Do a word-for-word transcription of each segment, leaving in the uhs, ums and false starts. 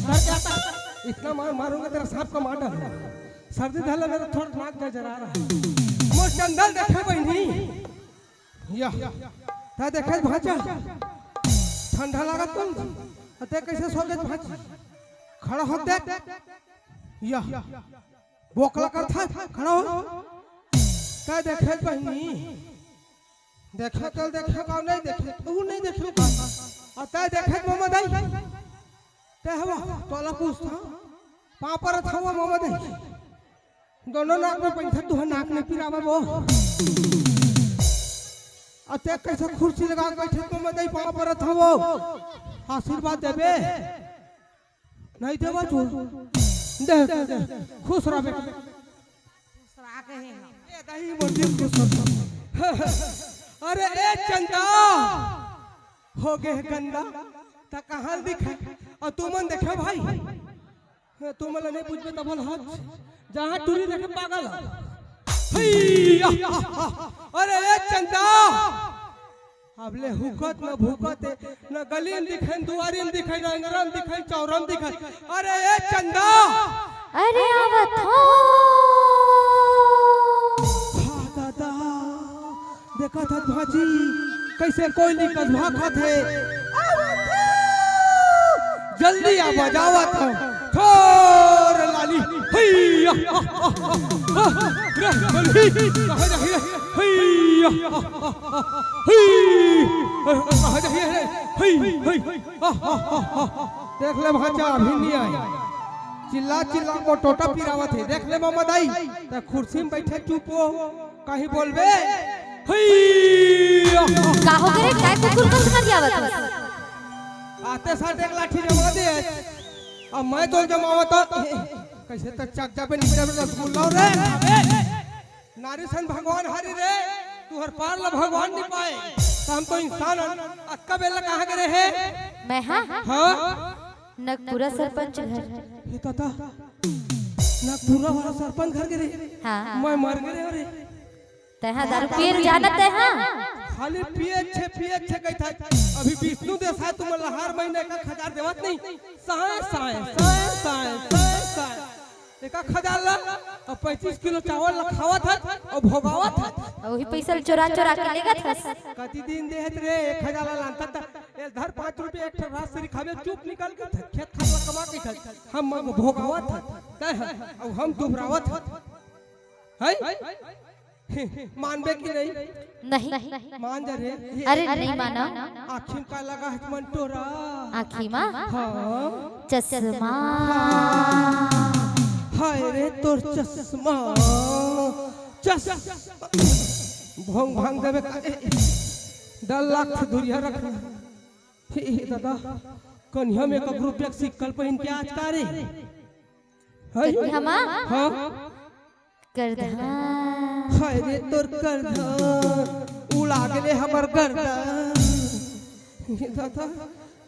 डर जाता। इतना मार मारूंगा, तेरा सांप का मार डालूंगा। सर्दी धर ले, मेरा थोड़ा नाक जरा रहा है। मोर चंदा ल देखे बहिनी। या। तैं देखे भांचा। ठंडा लागत तुम। तैं कैसे सो गए भांचा? खड़ा हो देख। या। बोकला कर था। खड़ा हो। तैं देखे बहिनी। देखे तो देखे का नहीं देखे। तू नहीं देखे का। अउ तैं देखे ममा दाई। तैं हवा। तोला पूछता। पाँव परत हवा ममा दाई। दोनों नाक में पैंथत, तुहर नाक नहीं पिरावा वो। अउ तैं कैसे कुर्सी लगा के बैठे तो मैं दई पाँव परत हवो। आशीर्वाद देबे। नहीं देवा तू। दे, दे, दे। खुश रह बेटा। खुश रह के हे। ए दही मोर दिल खुश हो। अरे ए चंदा। हो गे गंदा। त कहाँ दिखे? अउ तुमन देखे भाई। हे, तुमन ला नहीं पूछबे तब बोल हच। जहाँ टूरी देखे पागल। हइया। अरे ए चंदा। अब ले हुकत न भूकत हे, न गली में दिखे, न दुआरी में दिखे, न अंगरा में दिखे, चौरा में दिखे। अरे ए चंदा। अरे आवत हो। हाँ दादा। देखत हस भांची, कैसे कोयली कस भाखत हे। जल्दी आ, बजावत हंव। छोर लाली, हइया, आ, आ, आ, आ, रे, बलही, कहाँ जाही रे? हइया, आ, आ, आ, आ, हई, कहाँ जाही रे? हई, हई, आ, आ, आ, आ। देख ले भांचा, अभी नहीं आए। चिल्ला चिल्ला मोर टोटा पिरावत हे। देख ले ममा दाई, त कुर्सी में बैठे चुप हो। कहीं बोलबे? हइया। का हो गे रे? काय कुकुर कस कर जावत हस? आते साथ एक लाठी जमा दे। अब मैं तो जमावत हंव। कैसे त चक जाबे, निकल जाबे रसगुल्ला रे। नारी सन भगवान हरि रे, तुहर पार ला भगवान नहीं पाए। त हम तो इंसान हन। अतका बेला कहाँ गे रहे? मैं हाँ? हाँ? नगपुरा सरपंच घर। हे दादा, नगपुरा वाला सरपंच घर गे रहे। हाँ। मैं मर गे रहे रे। तैं हा दारू पिए ल जानत हे, हाँ? खाली पिए छे, पिए छे कहिथे। अभी विष्णु देसाई तुमन ला हर महीना एक एक हजार देवत नहीं। साए, साए, साए, साए, साए, साए। एक एक हजार ला, अउ पैंतीस किलो चावल ला खावत हस, अउ भोगावत हस। अउ वही पैसा ला चोरा चोरा के लेगत हस। कति दिन देहत रे, एक हजार ला लानता त, ए धर पाँच रुपया एक ठन राजश्री खाबे, चुप निकल के खेत खार ला कमा के खा। हम भोगावत हस, तैं हा, अउ हम दुबरावत हस। हैं? मानबे कि नहीं? नहीं। मान जा रे। अरे नहीं मानव। आँखी में का लगा हे तुमन टोरा? आँखी में? हाँ। चश्मा। हाँ। हाय रे तोर चश्मा। चश्मा। भोंग भांग देबे का। ए, ए। डर लाग दुरिहा रखना। हे, हे दादा, कनिहा में एक रुपया के सिक्का ल पहिन के आज का रे? हैं? कनिहा मा? हाँ। करधन। हाय रे तोर करधन, उड़ा गेले हमर गर्दन। हे दादा,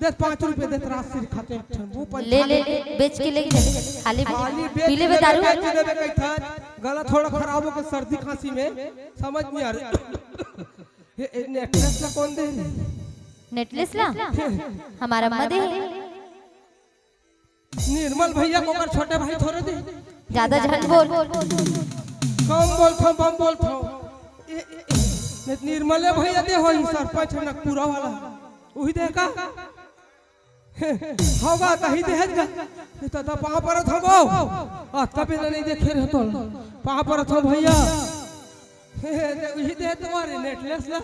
दे पाँच रुपया दे, राजश्री खाते एक ठन, वो ले, ले, ले, बेच के ले चल। खाली खाली बेच पी लेबे लेबे, दारू। बेच लेबे कहिथस, गला थोड़ा खराब होगे सर्दी खांसी में, समझ नहीं आ रही। ये, ये नेकलेस ला कौन दे? नेकलेस ला? हमार अम्मा दे। निर्मल भैया को ओकर छोटे भाई थोरे दे। ज्यादा झन बोल। कम बोलथव, बम बोलथव। ए, ए, ए, निर्मले भैया दे होही सरपंच नगपुरा वाला। उही दे का? होगा तही दे है। ये तो, तो पाँव परत हंव। आ, तबे नहीं देखे रहे तो। पाँव परत हंव भैया। हे, हे, दे, उही दे तुम्हारे नेकलेस ला।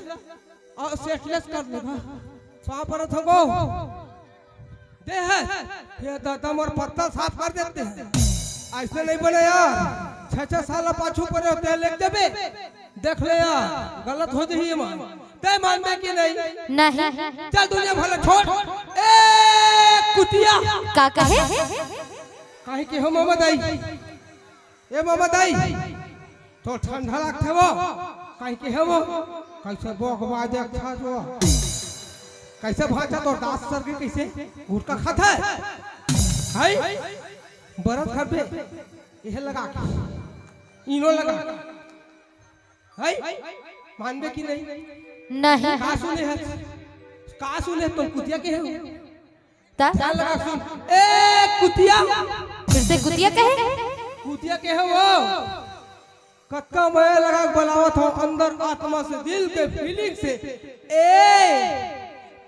अउ सेटलेस कर लेगा। पाँव परत हंव। दे हे, ये दादा मोर पत्ता साफ कर देते हैं। ऐसे नहीं बने यार, छह छह साल पाछू परे होते हैं, लेके देबे। देख ले यार, गलत हो जाही ये मान। तैं मानबे कि नहीं? नहीं। चल दुनिया भला छोड़। ए कुतिया। का कहे? काहे के हो ममा दाई? ए ममा दाई, तो ठंडा लागथे वो, काहे के हे वो? कैसे बोक बाजे अच्छा जो। कैसे भांचा तोर दास सर के कैसे गुटखा खाथे? हाय? बरत खाबे, इहे लगा के, इनो लगा के। हाय? मानबे कि नहीं? नहीं। का सुने हे? का सुने तो कुतिया के हे? त? ध्यान लगा सुन। ए, कुतिया। फिर से कुतिया कहे? कुतिया कहे वो। कतका मया लगा के बलावत हो, अंदर आत्मा से, दिल के फीलिंग से। ए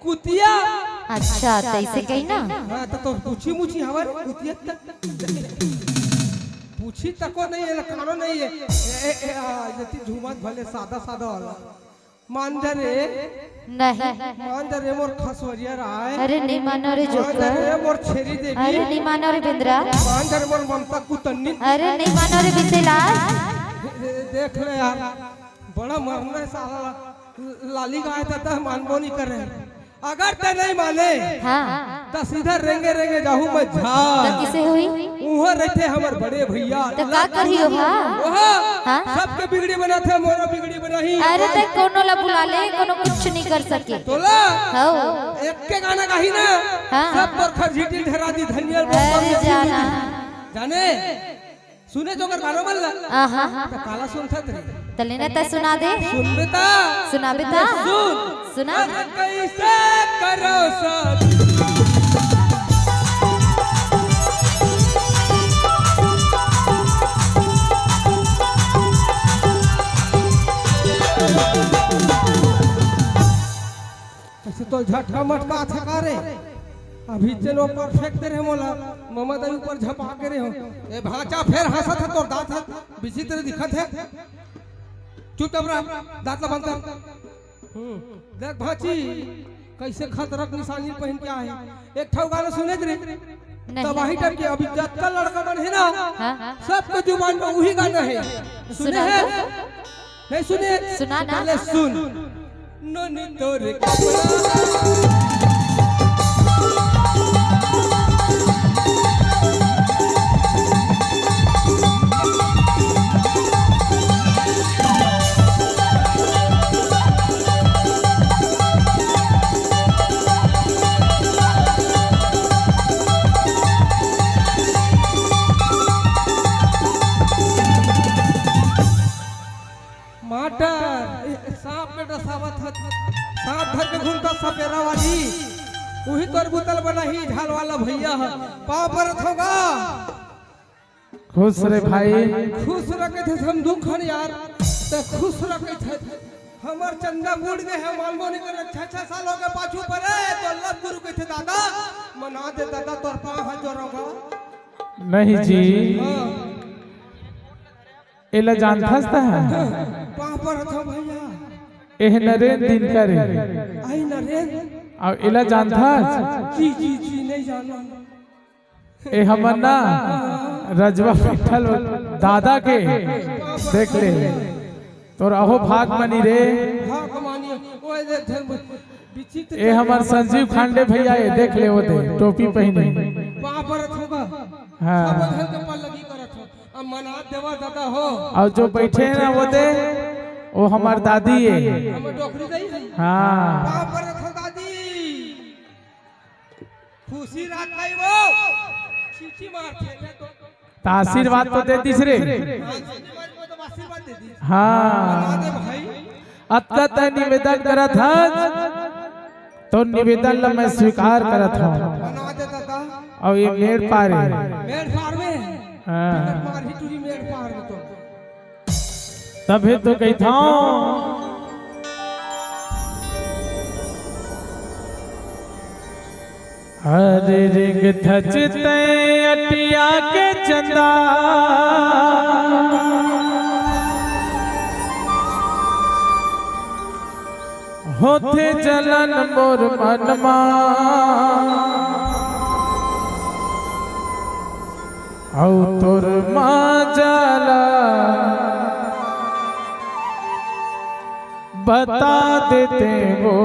कुतिया। अच्छा, तैसे कही ना। हाँ, तो, तो पूछी मुछी हमारे कुतिया तक। पूछी तको नहीं है, कानो नहीं है। ए, ए, ए, आ, ये ती झूमत भले सादा सादा वाला। मान जा रे। नहीं। मान जा रे मोर खसवरिया राय। अरे नहीं मानो रे मान जा जोकर। रे मोर छेरी देवी। अरे नहीं मानो रे बिंद्रा। मान जा रे मोर ममता कुतन्नी। अरे नहीं मानो रे बिसेलाल। ए, देख ले यार, बड़ा मरना है साला। लाली गाय दादा मानबो नहीं करे। अगर ते नहीं माने, हाँ। तो सीधा रेंगे रेंगे जाहू मैं झार। तो किसे हुई? उहाँ रहते हमर बड़े भैया तो का करियो, हाँ? ओहो, हाँ? सबके बिगड़ी बनाथे, मोरो बिगड़ी बनाही। अरे ते कोनो ला बुला ले, कोनो कुछ नहीं कर सके। तोला? हाँ। एक के गाना गाही ना, हाँ। सब तोर खरझिटी धरा दी, धनिया अरे जाना। जाने? सुने तो कर गाना मन ला। आहा। त काला सुनथत रे। तले ने त सुना दे। सुन बेटा। सुना बेटा। सुन। सुना। अरे कैसे करो सत। ऐसे तो झटका मटका थका रे। अभी चलो परफेक्ट दे रहे मोला। ममा दाई ऊपर झपा के रहे हो। ए भांचा फेर हंसत है, तोर दांत ह विचित्र दिखत है। चुपचाप रह, दांत ला बंद कर। हम्म, देख भांची, कैसे खतरक निशानी पहन के आए। एक ठो गाना सुने रे। नहीं। तबाही टाइप के अभी जतका लड़का मन है ना, हाँ। सबके जुबान में वही गाना है। सुने सुना हैं? तो। नहीं सुने? सुना ना। पहले सुन। नोनी तोरे कपड़ा। माटर, ए, सांप में डसावत हत। सांप धर के घूमता सपेरा वाली। उही तोर बुतल बनाही झाल वाला भैया ह। पाँव परत होगा। खुश रे भाई। खुश रखे थे हम दुख हन यार। ते खुश रखे थे। हमर चंदा मुड़ गए है, मालूम नहीं कर छह, छह साल हो गए पाछू परे, तो लब गुरु कहे थे दादा, मना दे दादा, तोर पाँव हाथ जोड़ोगा। नहीं जी। हाँ। एला जानथस त? पाँव परत हो भैया। एह नरेन दिनकर ए। आई नरेन। अउ एला जानथस? जी, जी, जी, नहीं जाना। ए हमर ना रजवा पिट्ठल दादा के देख ले। तोर अहो भाग मानी रे। भाग मानी। ओए दे धन विचित्र ए हमर संजीव खांडे भैया ए, देख ले वो दे, टोपी पहने। पाँव परत होगा। हाँ। सब धन के पल्लगी करत हो। अब मना देवा दादा हो। अउ जो बैठे हैं ना वो दे, वो हमार दादी है। हमर डोकरी दाई है। हाँ। पाँव परत हो दादी। खुशी रात भाई वो। चीची मार थे तो। त आशीर्वाद तो दे दिस रे। हाँ, चीची मार को तो आशीर्वाद दे दी। हाँ। मना दे भाई। अतका तैं निवेदन करत हस, तोर निवेदन ला मैं स्वीकार करत हंव। बना दे दादा। अउ ये मेड़ पार हे। मेड़ पार में? हाँ। मारही टूरी मेड़ पार में तो। तभे तो कहिथंव। अरे रेंगथस तैं अटिया के चंदा, होथे जलन मोर मन मा, अउ तोर माजा ला बता देते वो,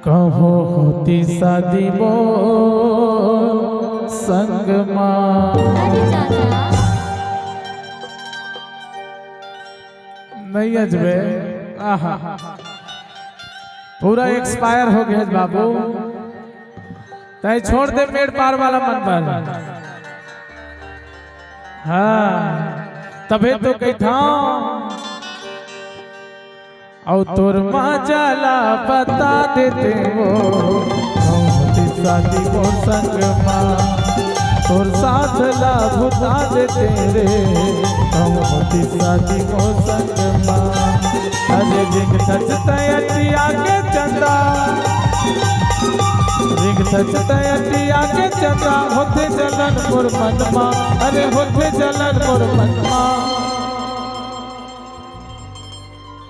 कहो होती शादी मोर संग मा। अरे चाचा। नहीं अजबे, आहा, पूरा एक्सपायर हो गया बाबू। तैं छोड़ दे मेड़ पार वाला मन बर। हाँ, तभे तो कहिथंव। अउ तोर माजा ला बता देते वो, शादी मोर संग मा, तोर साथ ला भुता देते रे, कहूँ होती शादी मोर संग मा। अरे रिंग सच तय अटिया के चंदा, रिंग सच तय अटिया के चंदा, होथे जलन मोर मन मा, अरे होथे जलन मोर मन मा।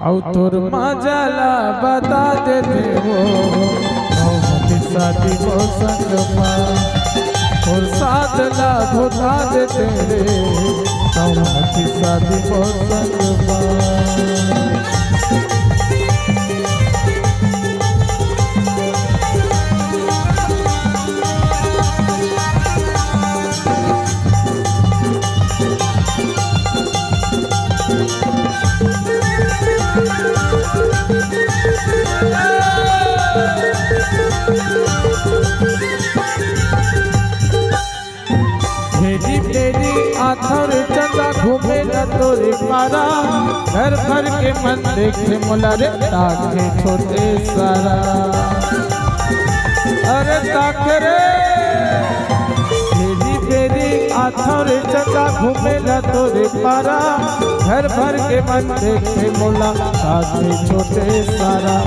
अउ तोर मजा ला बता देते वो, कहूँ होती शादी मोर संग मा, तोर साथ ला भुता देते रे, कहूँ होती शादी मोर संग मा। भेरी भेरी आथव रे चंदा, घूमे ला तोरे पारा, घर भर के मन देखे मोला रे, ताके छोटे सारा। अरे ताके रे, भेरी भेरी आथव रे चंदा, घूमे ला तोरे पारा, घर भर के मन देखे मोला, ताके छोटे सारा।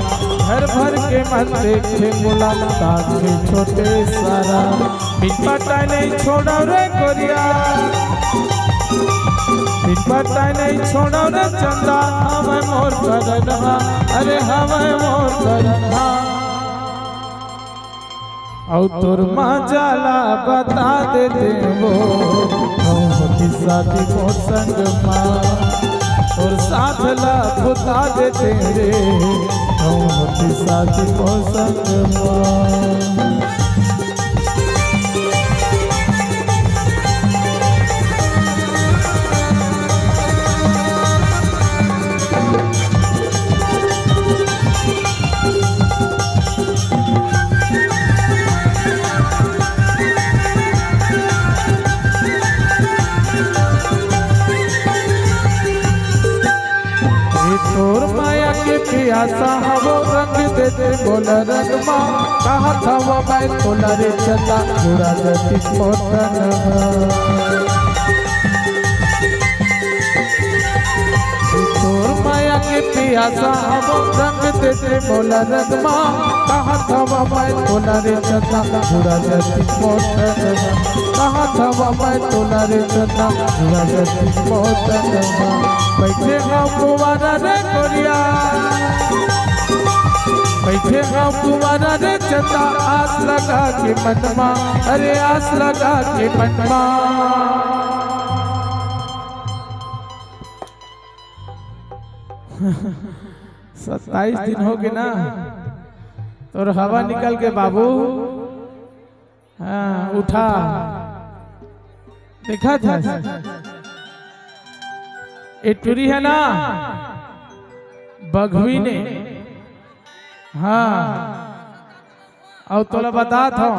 घर भर के मन देखे मोला, ताके छोटे सारा। बिन पटाए नहीं छोड़व रे गोरिया, बिन पटाए नहीं छोड़व रे चंदा, हवय मोर करनवा, अरे हवय मोर करनवा। अउ तोर मजा ला बता देते वो, कहूँ होती शादी मोर संग मा, तोर साथ ला भुता देते रे, कहूँ होती शादी मोर संग मा। ए तोर माया के पियासा हवो, रंग देते मोला रंग मा। कहत हवं मैं तोला रे चंदा, जुड़ा जतिस मोर तन मा। ए तोर माया के पियासा हवो, रंग देते मोला रंग मा। कहत हवं मैं तोला रे चंदा, जुड़ा जतिस मोर तन मा। कहत हवं मैं तोला रे चंदा, जुड़ा जतिस मोर तन मा। बइठे हंव कुंवारा रे गोरिया, बइठे हंव कुंवारा रे चंदा, आस लगा के मन मा, अरे आस लगा के मन मा। सत्ताईस दिन हो गे ना, तोर हवा निकल गे बाबू। हाँ, उठा। देखत हस? ए टुरी हे ना, बघवी ने। हाँ। अउ तोला बतात हंव,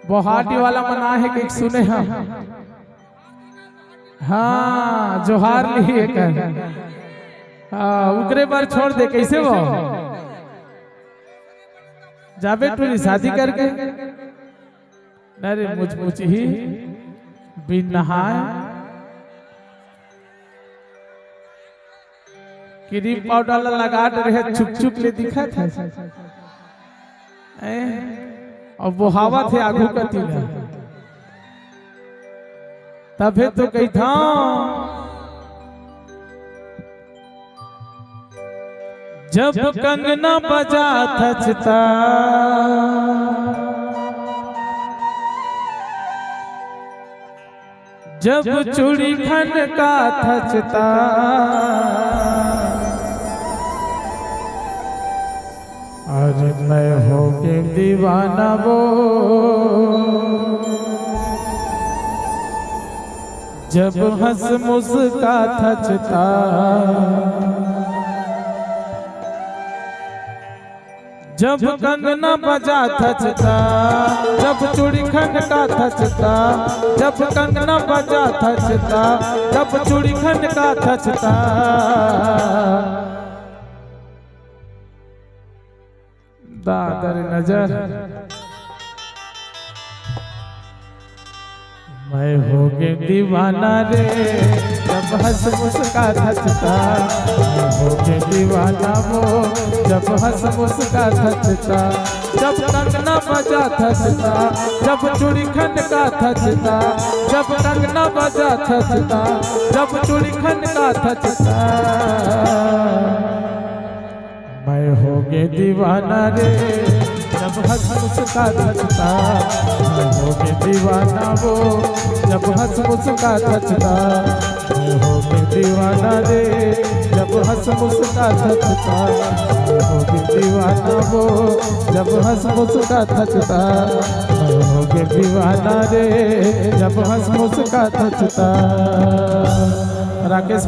बोहाटी वाला मन आहे के सुने हंव। हाँ, जोहार लिही एकर। हाँ, उकरे बर छोड़ दे, कइसे वो? जाबे टुरी शादी करके। अरे मुचमुचही बिन नहाय, क्रीम पाउडर ला लगा डरे हे, चुक चुक ले दिखत हे। ए, अउ बोहावत हे आघू कती ला। तभे तो कहिथंव, जब कंगना बजाथच त, जब चूड़ी खनकाथच त, अरे मैं हो गे दीवाना वो, जब हंस मुस्काथच त, जब कंगना बजाथच त, जब चूड़ी खनकाथच त, जब कंगना बजाथच त, जब चूड़ी खनकाथच त। दादर नजर। मैं हो गे दीवाना रे, जब हंस मुस्का थचता। मैं हो गे दीवाना वो, जब हंस मुस्का थचता। जब कंगना बजा थचता, जब चूड़ी खनका थचता। जब कंगना बजा थचता, जब चूड़ी खनका थचता। मैं हो गे दीवाना रे, जब हंस मुस्का थचता। मैं हो गे दीवाना वो, जब हंस मुस्का थचता। मैं हो गे दीवाना रे, जब हंस मुस्का थचता। मैं हो गे दीवाना वो, जब हंस मुस्का थचता। मैं हो गे दीवाना रे, जब हंस मुस्का थचता। राकेश भाई,